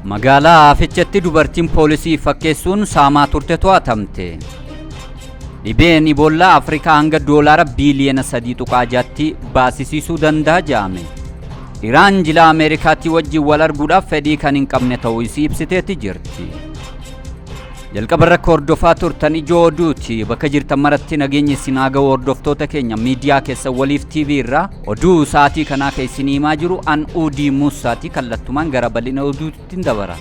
Magaalaa Ficheetti dubartiin poolisii fakkeessuun saamaa turte to'atamte. Dhibeen Iboolaa Afrikaa hanga doolaara biiliyoona 3.6tti baasisiisuu danda'a jedhame. Iraan jila Ameerikaatii wajjin wal arguudhaaf fedhii kan hin qabne ta'uu isii ibsiteetti jirti. Jalqaba irra hordofaa turtan ijoo oduuti. Bakka jirtan maratti nageenya isin haa ga'u hordoftoota keenya miidiyaa keessa waliif TV irraa oduu sa'aatii kanaa kan isin himaa jiru an Uudii Muussaatii kallattumaan gara bal'ina oduutti dabara.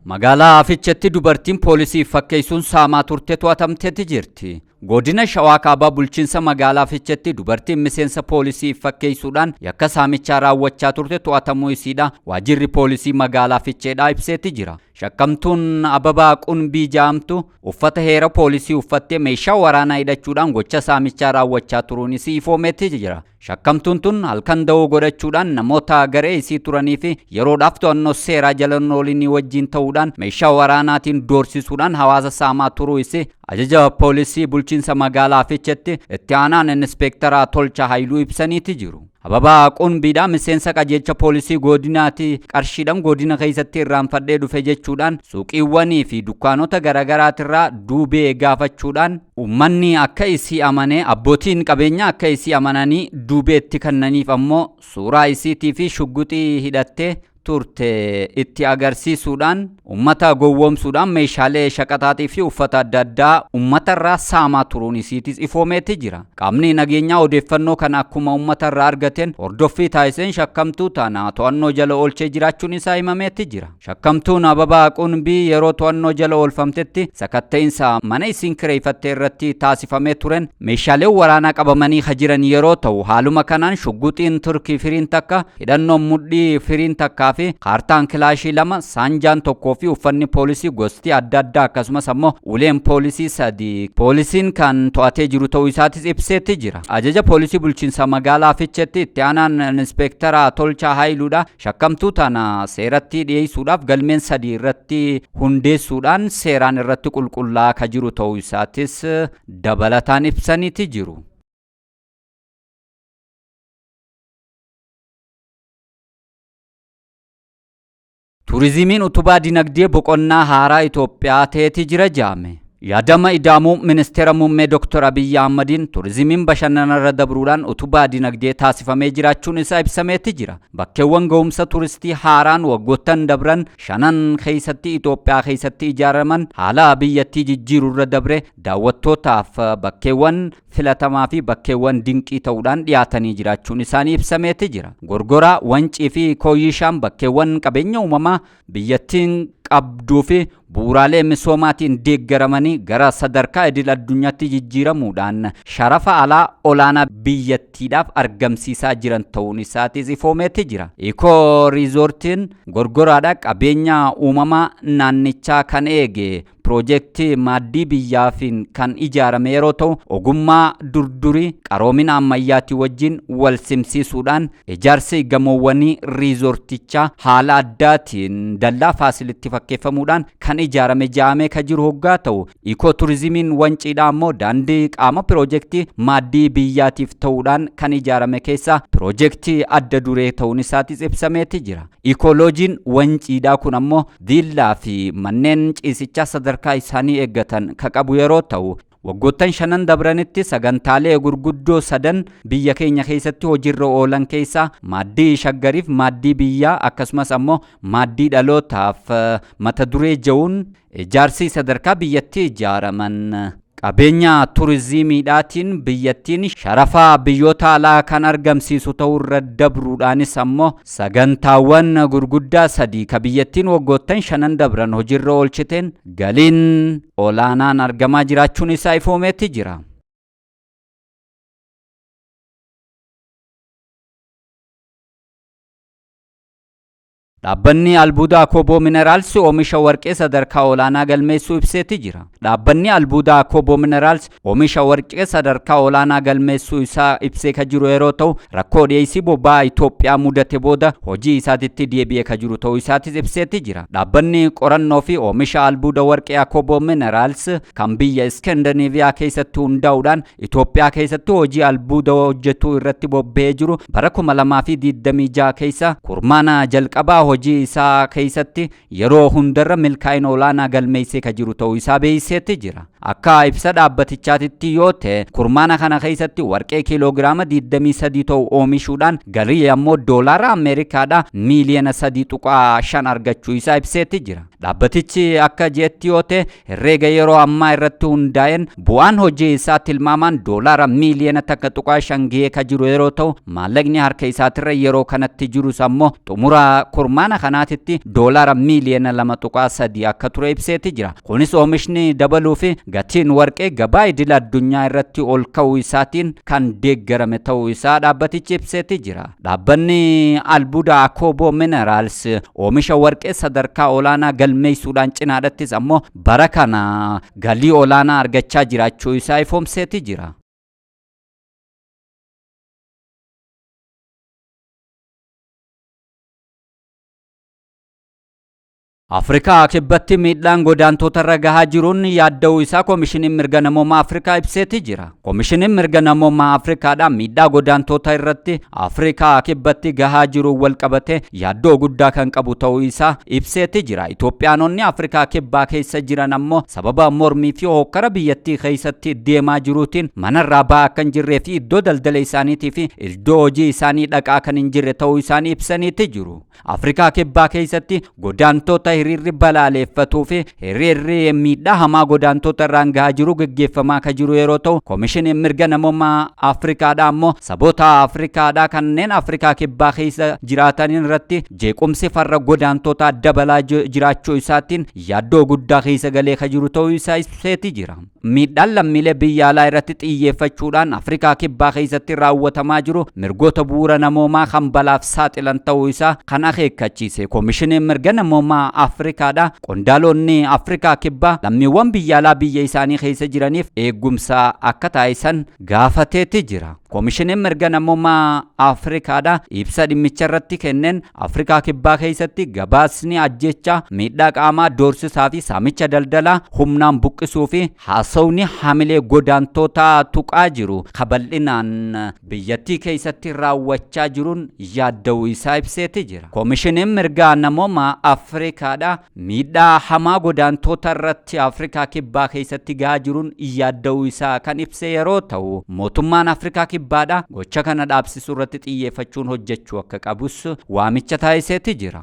Magaalaa Ficheetti dubartiin poolisii fakkeessuun saamaa turte to'atamteetti jirti. Godina Shawaa Kaabaa bulchiinsa magaalaa Ficheetti dubartiin miseensa poolisii fakkeessuudhaan yakka saamichaa raawwachaa turte to'atamuu isiidha. Waajjirri poolisii magaalaa Ficheedhaa ibseetti jira. Shakkamtuun Ababaa Qunbii jedhamtu uffata heera poolisii uffattee meeshaa waraanaa hidhachuudhaan gocha saamichaa raawwachaa turuun isii ifoomeetti jira. Shakkamtuun tun halkan da'oo godhachuudhaan namoota garee isii turanii fi yeroodhaaf to'annoo seeraa jala oolinii wajjin ta'uudhaan meeshaa waraanaatiin doorsisuudhaan hawaasa saamaa turuu isii ajaja poolisii bulchiinsa magaalaa Ficheetti itti aanaan inspektara Tolchaa Haayiluu ibsaniiti jiru. Ababaa Qunbiidhaa miseensa qajeelcha poolisii godinaati qarshiidhaan godina keessatti irraanfadhee dhufe jechuudhaan suuqiiwwanii fi dukkaanota garaagaraatirraa duubee gaafachuudhaan uummanni akka isii amanee abbootiin qabeenyaa akka isii amananii duubeetti kennaniif ammoo suuraa isiitii fi shugguxii hidhattee turte itti agarsiisuudhaan uummata gowwoomsuudhaan meeshaalee shaqaxaatii fi uffata adda addaa uummatarraa saamaa turuun isiitis ifoomeetti jira. Qaamni nageenyaa odeeffannoo kana akkuma uummatarraa argateen hordoffii taasiseen shakkamtuu tana to'annoo jala oolchee jiraachuun isaa himameetti jira. Shakkamtuun Ababaa Qunbii yeroo to'annoo jala oolfamtetti sakatta'insa mana isiin kireeffatte irratti taasifamee turen meeshaaleen waraanaa qabamanii jiran yeroo ta'u haaluma kanaan shugguxiin Turkii firiin takka hidhannoon mudhii firiin takkaa fi kaartaan kilaashii 2 saanjaan 1 fi uffanni poolisii gosti adda addaa akkasumas ammoo uleen poolisii 3 poolisiin kan to'atee jiru ta'uu isaatis ibseetti jira. Ajaja poolisii bulchiinsa magaalaa Ficheetti itti aanaan inspektara Tolchaa Haayiluudha shakkamtuu tana seeratti dhiyeessuudhaaf galmeen 3 irratti hundeessuudhaan seeraan irratti qulqullaa'aa ka jiru ta'uu isaatis dabalataan ibsaniiti jiru. Turizimiin utubaa dinagdee boqonnaa haaraa Itoophiyaa ta'eeti jira jaame. Yaadama idaamuu ministeera muummee Dr. Abiyyi Ahmadiin turizimiin bashannanarra dabruudhaan utubaa dinagdee taasifamee jiraachuun isaa ibsameetti jira. Bakkeewwan ga'umsa turistii haaraan waggoottan dabran 5 keessatti Itoophiyaa keessatti ijaaraman haala biyyattii jijjiirurra dabre daawwattootaaf bakkeewwan filatamaa fi bakkeewwan dinqii ta'uudhaan dhiyaatanii jiraachuun isaanii ibsameetti jira. Gorgoraa, Wancii fi Kooyishaan bakkeewwan qabeenya uumamaa biyyattiin qabduu fi bu'uuraalee misoomaatiin deeggaramanii gara sadarkaa idil addunyaatti jijjiiramuudhaan sharafa alaa olaanaa biyyattiidhaaf argamsiisaa jiran ta'uun isaatis ifoomeetti jira. Ikoo riizoortiin Gorgoraadha qabeenya uumamaa naannichaa kan eege piroojeektii maaddii biyyaafiin kan ijaarame yeroo ta'u ogummaa durdurii qaroomina ammayyaatii wajjin wal simsiisuudhaan ijaarsi gamoowwanii riizoortichaa haala addaatiin dallaa faasilitti fakkeeffamuudhaan kan ijaarame jaamee kan jiru hoggaa ta'u ikoo turizimiin wanciidhaa ammoo daandii qaama piroojeektii maaddii biyyaatiif ta'uudhaan kan ijaarame keessaa piroojeektii adda duree ta'uun isaatis ibsameeti jira. Ikooloojiin wanciidhaa kun ammoo diillaa fi manneen ciisichaa sadarkaa isaanii eeggatan kan qabu yeroo ta'u waggoottan 5 dabranitti sagantaalee gurguddoo 3 biyya keenya keessatti hojiirra oolan keessaa maaddii shaggariif maaddii biyyaa akkasumas ammoo maaddii dhalootaaf mata duree ja'uun ijaarsi sadarkaa biyyattii ijaaraman qabeenya turizimiidhaatiin biyyattiin sharafaa biyyoota alaa kan argamsiisu ta'urra dabruudhaanis ammoo sagantaawwan gurguddaa 3 ka biyyattiin waggoottan 5 dabran hojiirra oolchiteen galiin olaanaan argamaa jiraachuun isaa ifoomeetti jira. Dhaabbanni albuudaa Akooboo Minerals oomisha warqee sadarkaa olaanaa galmeessuu ibseeti jira. Dhaabbanni albuudaa Akooboo Minerals oomisha warqee sadarkaa olaanaa galmeessuu isaa ibsee ka jiru yeroo ta'u, rakkoo dhiyeessii boba'aa Itoophiyaa mudate booda hojii isaatitti deebi'ee ka jiru ta'uu isaatis ibseeti jira. Dhaabbanni qorannoo fi oomisha albuuda warqee Akooboo Minerals kan biyya Iskandinaviyaa keessatti hundaa'uudhaan Itoophiyaa keessatti hojii albuuda hojjetuu irratti bobba'ee jiru bara 2026 keessa kurmaana jalqabaa hojii isaa keessatti yeroo hundarra milkaa'ina olaanaa galmeessee ka jiru ta'uu isaa beeksiseeti jira. Akka ibsa dhaabbatichaatitti yoo ta'e, kurmaana kana keessatti warqee kiiloogiraama 23 ta'u oomishuudhaan galii ammoo doolaara Ameerikaadhaa miiliyoona 3.5 argachuu isaa ibseeti jira. Dhaabbatichi akka jeetti yoo ta'e, herreega yeroo ammaa irratti hundaa'een bu'aan hojii isaa tilmaamaan doolaara miiliyoona 1.5 gahee ka jiru yeroo ta'u, maallaqni harka isaatirra yeroo kanatti jirus ammoo xumura kurmaana kanaatitti doolaara miiliyoona 2.3 akka ture ibseeti jira. Kunis oomishni dabaluu fi gatiin warqee gabaa idil addunyaa irratti ol ka'uu isaatiin kan deeggarame ta'uu isaa dhaabbatichi ibseeti jira. Dhaabbanni albuuda Akooboo Minerals oomisha warqee sadarkaa olaanaa galmeessuudhaan cinaadhattis ammoo bara kana galii olaanaa argachaa jiraachuu isaa ifoomseeti jira. Afrikaa Kibbatti miidhaan godaantota irra gahaa jiruun yaadda'uu isaa Koomishiniin Mirga Namoomaa Afrikaa ibseeti jira. Koomishiniin Mirga Namoomaa Afrikaadhaa miidhaa godaantota irratti Afrikaa Kibbatti gahaa jiruun wal qabate yaaddoo guddaa kan qabu ta'uu isaa ibseeti jira. Itoophiyaanonni Afrikaa Kibbaa keessa jiran ammoo sababa mormii fi hokkara biyyattii keessatti deemaa jiruutiin manarraa ba'aa akka hin jirree fi iddoo daldala isaaniitii fi iddoo hojii isaanii dhaqaa kan hin jirre ta'uu isaanii ibsaniiti jiru. Afrikaa Kibbaa keessatti godaantota hiriirri balaaleeffatuu fi hiriirri miidhaa hamaa godaantota irraan gahaa jiru gaggeeffamaa kan jiru yeroo ta'u, Koomishiniin Mirga Namoomaa Afrikaadhaa ammoo saboota Afrikaadhaa kanneen Afrikaa Kibbaa keessa jiraatan irratti jeequmsi farra godaantotaa dabalaa jiraachuu isaatiin yaaddoo guddaa keessa galee kan jiru ta'uu isaa ibseeti jira. Miidhaan lammiilee biyya alaa irratti xiyyeeffachuudhaan Afrikaa Kibbaa keessatti raawwatamaa jiru mirgoota bu'uura namoomaa kan balaaf saaxilan ta'uu isaa kan akeekkachiise Koomishiniin Mirga Namoomaa Afrikaadha. Qondaalonni Afrikaa Kibbaa lammiiwwan biyya alaa biyya isaanii keessa jiraniif eegumsa akka taasisan gaafateeti jira. Koomishiniin Mirga Namoomaa Afrikaadha ibsa dhimmicha irratti kenneen Afrikaa Kibbaa keessatti gabaasni ajjechaa, miidhaa qaamaa, doorsisaa fi saamicha daldalaa humnaan buqqisuu fi haasawni hamilee godaantootaa tuqaa jiru kabal'inaan biyyattii keessatti raawwachaa jiruun yaadda'uu isaa ibseeti jira. Koomishiniin Mirga Namoomaa Afrikaadha miidhaa hamaa godaantoota irratti Afrikaa Kibbaa keessatti gahaa jiruun yaadda'uu isaa kan ibse yeroo ta'u, mootummaan Afrikaa Kibbaadha gocha kana dhaabsisuu irratti xiyyeeffachuun hojjechuu akka qabus waamicha taasiseeti jira.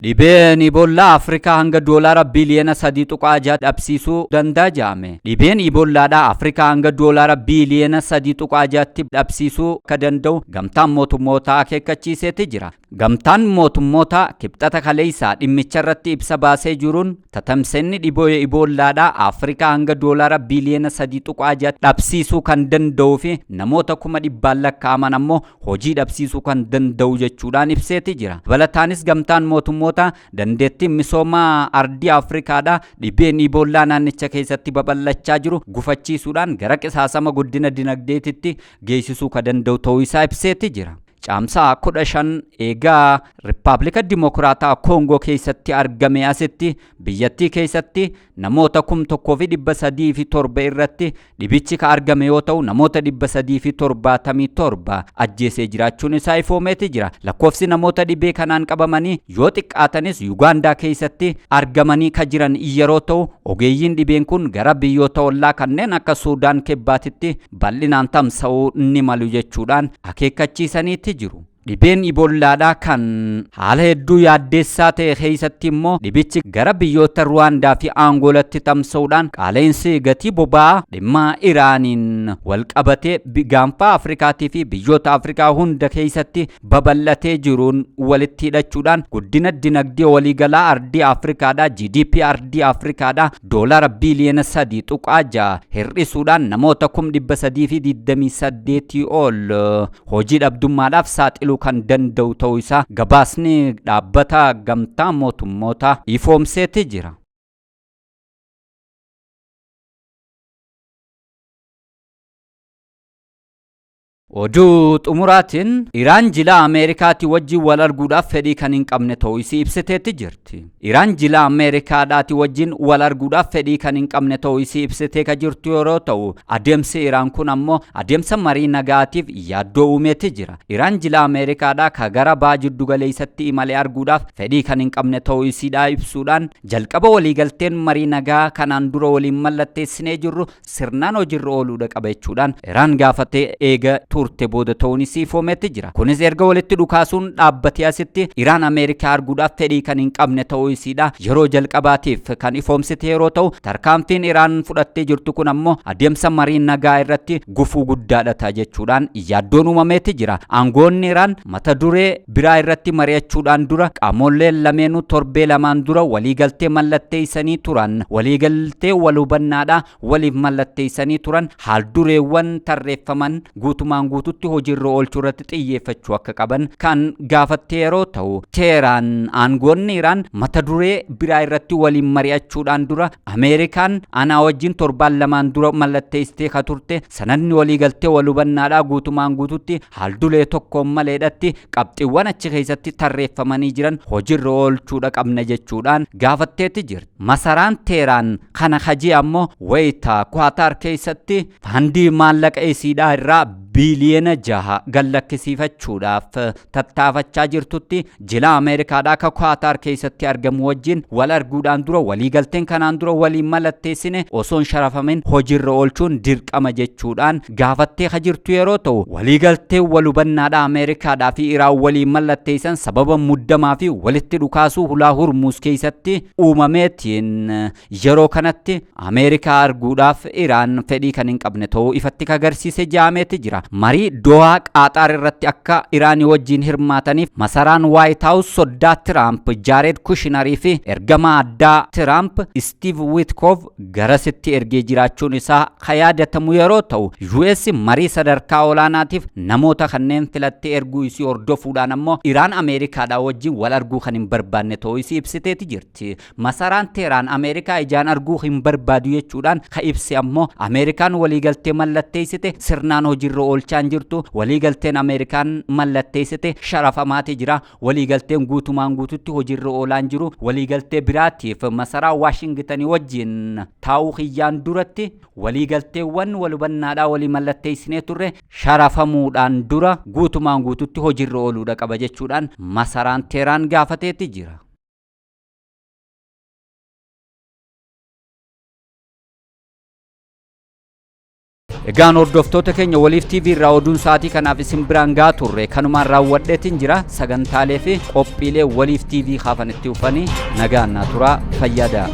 Dhibeen Ibollaa Afrikaa hanga doolaara biliyoona 3.6 dhabsiisuu danda'a jedhame. Dhibeen Ibollaadhaa Afrikaa hanga doolaara biliyoona 3.6tti dhabsiisuu akka danda'u gamtaan mootummootaa akeekkachiiseeti jira. Gamtaan mootummootaa kibxata kaleessaa dhimmicha irratti ibsa baasee jiruun tatamseenni dhibee Ibollaadhaa Afrikaa hanga doolaara biliyoona 3.6 dhabsiisuu kan danda'uu fi namoota 100,000 lakkaa'aman ammoo hojii dhabsiisuu kan danda'u jechuudhaan ibseeti jira. Dabalataanis gamtaan mootummoota dandeettiin misoomaa ardii Afrikaadhaa dhibeen Ibollaa naannicha keessatti babal'achaa jiru gufachiisuudhaan gara qisaasama guddina dinagdeetitti geessisuu kan danda'u ta'uu isaa ibseeti jira. Caamsaa 15 eegaa Riippaabilika Dimokiraataa Koongoo keessatti argame asitti biyyattii keessatti namoota 1307 irratti dhibichi ka argame yoo ta'u, namoota 377 ajjeesee jiraachuun isaa ifoomeeti jira. Lakkoofsi namoota dhibee kanaan qabamanii yoo xiqqaatanis Yugaandaa keessatti argamanii ka jiran yeroo ta'u, ogeeyyiin dhibeen kun gara biyyoota ollaa kanneen akka Suudaan Kibbaatitti bal'inaan tamsa'uu ni malu jechuudhaan akeekkachiisaniiti jiru. Dhibeen Ibollaadhaa kan haala hedduu yaaddeessaa ta'e keessatti immoo dhibichi gara biyyoota Ruwaandaa fi Angoolatti tamsa'uudhaan qaala'insi gatii boba'aa dhimma Iraaniin walqabatee gaanfa Afrikaatii fi biyyoota Afrikaa hunda keessatti babal'atee jiruun walitti hidhachuudhaan guddina dinagdee waliigalaa ardii Afrikaadhaa GDP ardii Afrikaadhaa doolara biiliyoona 3.6 hir'isuudhaan namoota 328,000 ol hojii dhabdummaadhaaf saaxiluu kan danda'u ta'uu isaa gabaasni dhaabbata gamtaa mootummoota ifoomseeti jira. Oduu xumuraatiin Iraan jila Ameerikaatii wajjin wal arguudhaaf fedhii kan hin qabne ta'uu isii ibsiteetti jirti. Iraan jila Ameerikaadhaati wajjin wal arguudhaaf fedhii kan hin qabne ta'uu isii ibsitee ka jirtu yeroo ta'u, adeemsi Iraan kun ammoo adeemsa marii nagaatiif yaaddoo uumeeti jira. Iraan jila Ameerikaadhaa ka gara baha jiddu galeessatti imale arguudhaaf fedhii kan hin qabne ta'uu isiidhaa ibsuudhaan jalqaba waliigalteen marii nagaa kanaan dura waliin mallatteessinee jirru sirnaan hojiirra ooluudha qaba jechuudhaan Iraan gaafatee eega turte booda ta'uun isii ifoometti jira. Kunis erga walitti dhukaasuun dhaabbatee asitti Iraan Ameerikaa arguudhaaf fedhii kan hin qabne ta'uu isiidha yeroo jalqabaatiif kan ifoomsite yeroo ta'u, tarkaanfiin Iraan fudhattee jirtu kun ammoo adeemsa marii nagaa irratti gufuu guddaadha ta'a jechuudhaan yaaddoon uumameeti jira. Aangoonni Iraan mata duree biraa irratti mari'achuudhaan dura qaamoleen lameenuu torbee lamaan dura waliigaltee mallatteessanii turan waliigaltee wal hubannaadha waliif mallatteessanii turan haal-dureewwan tarreeffaman guutumaan guututti hojiirra oolchuu irratti xiyyeeffachuu akka qaban kan gaafatte yeroo ta'u, Teeraan aangoonni Iraan mata duree biraa irratti waliin mari'achuudhaan dura Ameerikaan anaa wajjin torbaan lamaan dura mallatteessitee ka turte sanadni waliigaltee wal hubannaadhaa guutumaan guututti haal-duree tokkoon maleedhatti qabxiiwwan achi keessatti tarreeffamanii jiran hojiirra oolchuudha qabna jechuudhaan gaafatteeti jirti. Masaraan Teeraan kana hajii ammoo wayita Kuwaataar keessatti fandii maallaqa isiidhaa irraa biiliyoona 6 gallakkisiifachuudhaaf tattaafachaa jirtutti jila Ameerikaadhaa ka Kuwaataar keessatti argamu wajjin wal arguudhaan dura waliigalteen kanaan dura waliin mallatteessine osoo hin sharafamin hojiirra oolchuun dirqama jechuudhaan gaafattee ka jirtu yeroo ta'u, waliigaltee wal hubannaadhaa Ameerikaadhaa fi Iraan waliin mallatteessan sababa muddamaa fi walitti dhukaasuu hulaa Hurmuuz keessatti uumameetiin yeroo kanatti Ameerikaa arguudhaaf Iraan fedhii kan hin qabne ta'uu ifatti ka agarsiise jaameeti jira. Marii Dohaa Qaaxaar irratti akka Iraanii wajjin hirmaataniif masaraan Waayit Haawus soddaa Tiraamp Jaared Kushinarii fi ergamaa addaa Tiraamp Steve Witkoff garasitti ergee jiraachuun isaa ka yaadatamu yeroo ta'u, US marii sadarkaa olaanaatiif namoota kanneen filattee erguu isii hordofuudhaan ammoo Iraan Ameerikaadhaa wajjin wal arguu kan hin barbaanne ta'uu isii ibsiteeti jirti. Masaraan Teeraan Ameerikaa ijaan arguu hin barbaadu jechuudhaan ka ibse ammoo Ameerikaan waliigaltee mallatteessite sirnaan hojiirra oolchaa hin jirtu, waliigalteen Ameerikaan mallatteessite sharafamaati jira, waliigalteen guutumaan guututti hojiirra oolaa hin jiru, waliigaltee biraatiif masaraa Waashingitanii wajjin taa'uu kiyyaan duratti waliigalteewwan wal hubannaadhaa walii mallatteessinee turre sharafamuudhaan dura guutumaan guututti hojiirra ooluudha qaba jechuudhaan masaraan Teeraan gaafateeti jira. Egaan hordoftoota keenya Waliif TV irraa oduun sa'aatii kanaaf isin biraan gahaa turre kanumaan raawwadheetiin jira. Sagantaalee fi qophiilee Waliif TV hafan itti ufanii nagaan naa turaa, fayyadaa.